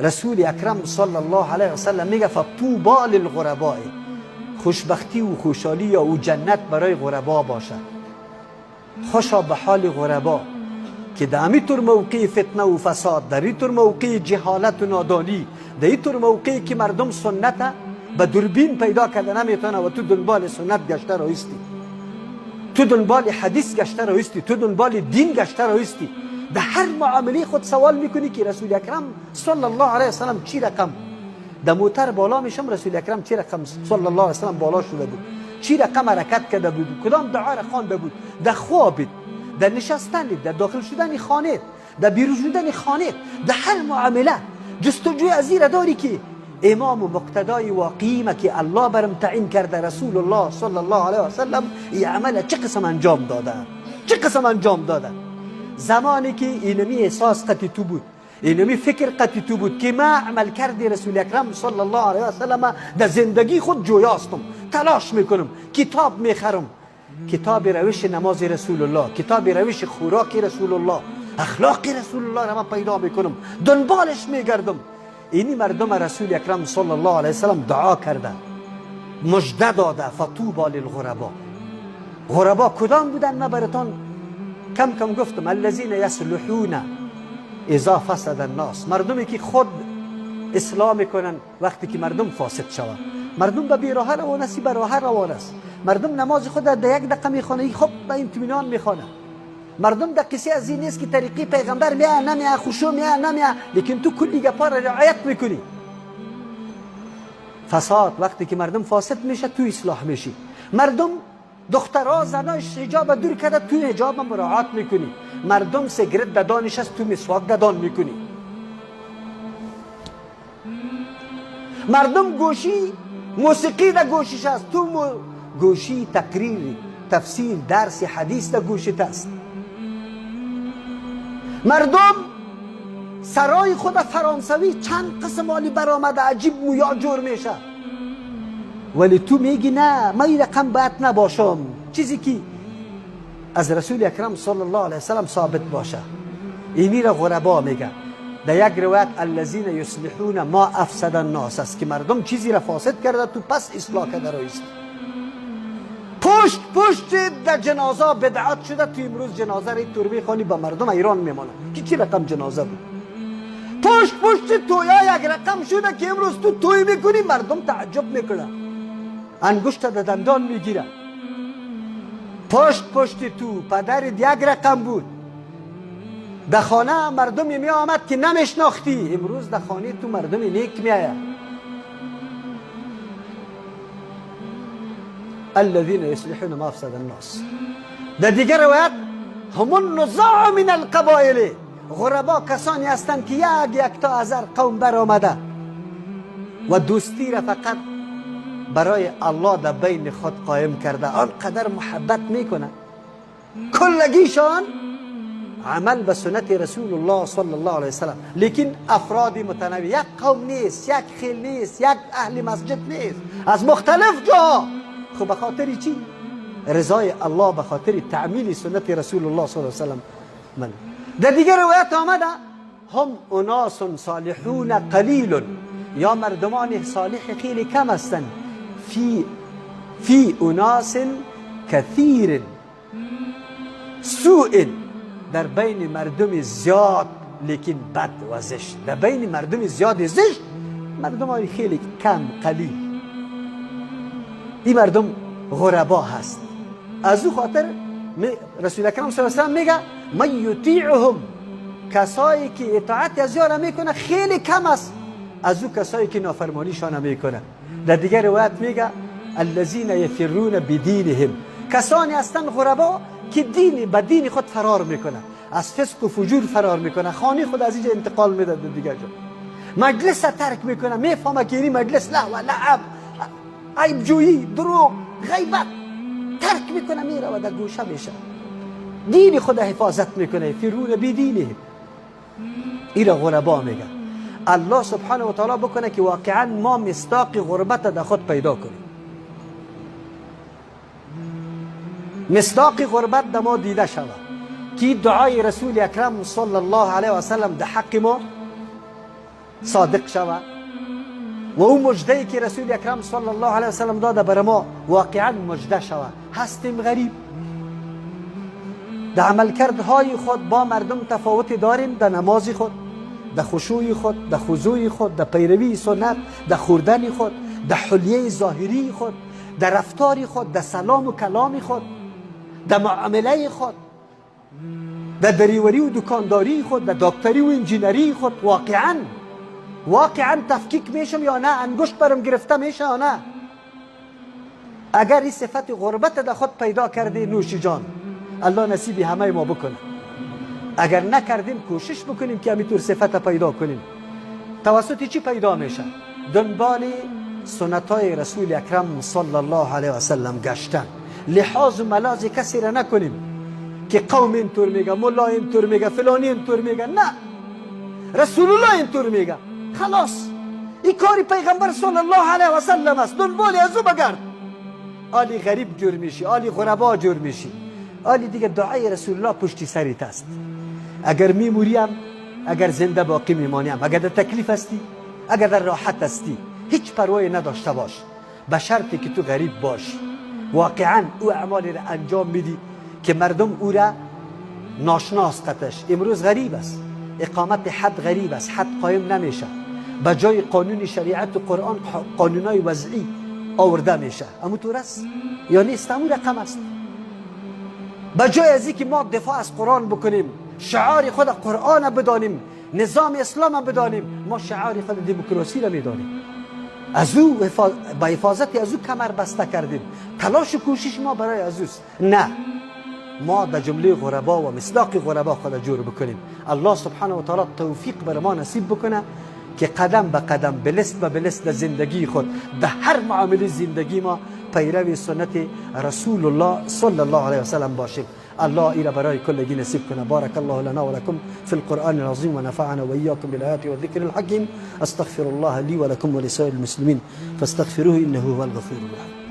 رسول اکرم صلی الله علیه و سلم میگه فطوبی للغرباء، خوشبختی و خوشحالی یا او جنت برای غربا باشد. خوشا به حال غربا که در امی طور موقع فتنه و فساد، در این طور موقع جهالت و نادانی، در این طور موقعی که مردم سنت به دوربین پیدا کرده نمیتونه و تو دنبال سنت گشته رایستی، تو دنبال حدیث گشته رایستی، تو دنبال دین گشته رایستی، در هر معامله خود سوال میکنی که رسول اکرم صلی الله علیه وسلم چی رقم در موتر بالا میشم، رسول اکرم چی رقم صلی الله علیه وسلم بالا شده بود، چی رقم حرکت کرده بود، کدام دعا را خوانده بود، در خوابید، در نشستن، در داخل شدن خانه، در بیرون شدن خانه، در هر معامله جستجوی از این داری که امام و مقتدای واقعی که الله برم تعیین کرده رسول الله صلی الله علیه و سلم این عمل چه قسم انجام داده، چه قسم انجام داده. زمانی که اینمی احساس قطی تو بود، اینمی فکر قطی تو بود که ما عمل کردی رسول اکرم صلی الله علیه و سلم در زندگی خود جویاستم، تلاش میکنم، کتاب میخرم، کتاب روش نماز رسول الله، کتاب روش خوراک رسول الله، اخلاق رسول الله را من پیدا میکنم، دنبالش میگردم. اینی مردم رسول اکرم صلی الله علیه وسلم دعا کرده، مژده داده، فطوبی للغربا. غربا کدام بودن؟ من براتان کم کم گفتم، الذین یصلحون اذا فسد الناس، مردمی که خود اصلاح میکنن وقتی که مردم فاسد شوند. مردم به بیراه روان است، به راه روان است. مردم نماز خود در یک دقیقه میخوانه، خب به اطمینان میخوانه. مردم در قصه از این نیست که طریقی پیغمبر میه نمیه، خشوع میه نمیه، لیکن تو کلی گپا را رعایت میکنی. فساد وقتی که مردم فاسد میشه تو اصلاح میشی. مردم دخترها زناش حجاب دور کرده، تو حجاب مراعات میکنی. مردم سیگرت ددانش است، تو مسواک ددان میکنی. مردم گوشی موسیقی در گوشیش است، تو گوشی تقریر تفسیر درس حدیث در گوشیت است. مردم سرای خود فرانسوی چند قسم مالی برآمده، عجیب مویا جور میشه، ولی تو میگی نه من این رقم باید نباشم. چیزی که از رسول اکرم صلی الله علیه وسلم ثابت باشه، اینی را غربا میگه. در یک روایت الذین یصلحون ما افسد الناس است که مردم چیزی را فاسد کرده تو پس اصلاح کرده رایست. پشت پشت در جنازه بدعت شده، تو امروز جنازه را تور میخوانی به مردم ایران میمانه که چی رقم جنازه بود. پشت پشت تویا یک رقم شده که امروز تو توی میکنی مردم تعجب میکنه، انگشت در دندان میگیره. پشت پشت تو پدر یک رقم بود، در خانه مردم می آمد که نمیشناختی، امروز در خانه تو مردم نیک می آید. الذين يصلحون ما افسد الناس. در دیگر روایت هم النزاع من القبائل، غربا کسانی هستند که یک یک تا از هر قوم برآمده و دوستی را فقط برای الله در بین خود قایم کرده، آنقدر محبت میکنه، کلگیشان عمل به سنت رسول الله صلی الله علیه وسلم. لیکن افراد متنوع، یک قوم نیست، یک خیل نیست، یک اهل مسجد نیست، از مختلف جا. خب به خاطر چی؟ رضای الله، به خاطر تعمیل سنت رسول الله صلی الله علیه وسلم. من در دیگر روایت آمده هم اناس صالحون قلیل، یا مردمان صالح خیلی کم هستند، فی اناس کثیر سوء، در بین مردم زیاد لیکن بد و زشت، در بین مردم زیاد زشت، مردم های خیلی کم قلیل، این مردم غربا هست. از او خاطر رسول اکرم صلی الله علیه و سلم میگه من یطیعهم، کسایی که اطاعت از یارا میکنه خیلی کم است از او کسایی که نافرمانیشان میکنه. در دیگر روایت میگه الذین یفرون بدینهم، کسانی هستند غربا که دین به دین خود فرار میکنه، از فسق و فجور فرار میکنه، خانه خود از اینجا انتقال میده به دیگر جا، مجلس ترک میکنه، میفهمه که این مجلس لهو لعب عیب جویی دروغ غیبت، ترک میکنه میره و در گوشه میشه، دین خود حفاظت میکنه، فرون بدینه. این غربا میگه. الله سبحانه و تعالی بکنه که واقعا ما مصداق غربت در خود پیدا کنیم، مصداق غربت در ما دیده شود که دعای رسول اکرم صلی الله علیه و سلم در حق ما صادق شوه و او مژده که رسول اکرم صلی الله علیه وسلم داده بر ما واقعا مژده شوه. هستیم غریب، در عملکردهای خود با مردم تفاوت داریم، در نماز خود، در خشوع خود، در خضوع خود، در پیروی سنت، در خوردن خود، در حلیه ظاهری خود، در رفتار خود، در سلام و کلام خود، در معامله خود، در دریوری و دکانداری خود، در دکتری و انجینری خود. واقعا تفکیک میشم یا نه؟ انگشت برم گرفته میشه یا نه؟ اگر این صفت غربت در خود پیدا کرده، نوش جان، الله نصیبی همه ما بکنه. اگر نکردیم کوشش بکنیم که همینطور صفت پیدا کنیم. توسط چی پیدا میشه؟ دنبال سنت های رسول اکرم صلی الله علیه و سلم گشتن. لحاظ و ملاز کسی را نکنیم که قوم اینطور میگه، ملا اینطور میگه، فلانی اینطور میگه. نه، رسول الله اینطور میگه. خلاص، این کاری پیغمبر صلی الله علیه و سلم است، دنبال از او بگرد. آلی غریب جور میشی، آلی غربا جور میشی، آلی دیگه دعای رسول الله پشتی سریت است. اگر میموریم، اگر زنده باقی میمانیم، اگر در تکلیف هستی، اگر در راحت هستی، هیچ پروایی نداشته باش، به شرطی که تو غریب باشی. واقعا او اعمالی را انجام میدی که مردم او را ناشناس قتش. امروز غریب است، اقامت حد غریب است، حد قایم نمیشه. به جای قانون شریعت و قرآن قانونای وضعی آورده میشه. امو طور است یا نیست؟ امو رقم است. به جای از اینکه ما دفاع از قرآن بکنیم، شعار خود قرآن بدانیم، نظام اسلام بدانیم، ما شعار خود دموکراسی را میدانیم. از او با حفاظت از او کمر بسته کردیم. تلاش و کوشش ما برای از اوست. نه، ما در جمله غربا و مصداق غربا خود جور بکنیم. الله سبحانه و تعالی توفیق بر ما نصیب بکنه که قدم به قدم، بلست به بلست در زندگی خود، در هر معامله زندگی ما پیرو سنت رسول الله صلی الله علیه و سلم باشیم. الله ایرا برای کلگی نصیب کنه. بارک الله لنا ولكم في القرآن العظیم و نفعنا وإياكم بالآيات والذكر الحكيم. استغفر الله لي ولكم ولسائر المسلمين فاستغفروه إنه هو الغفور الرحيم.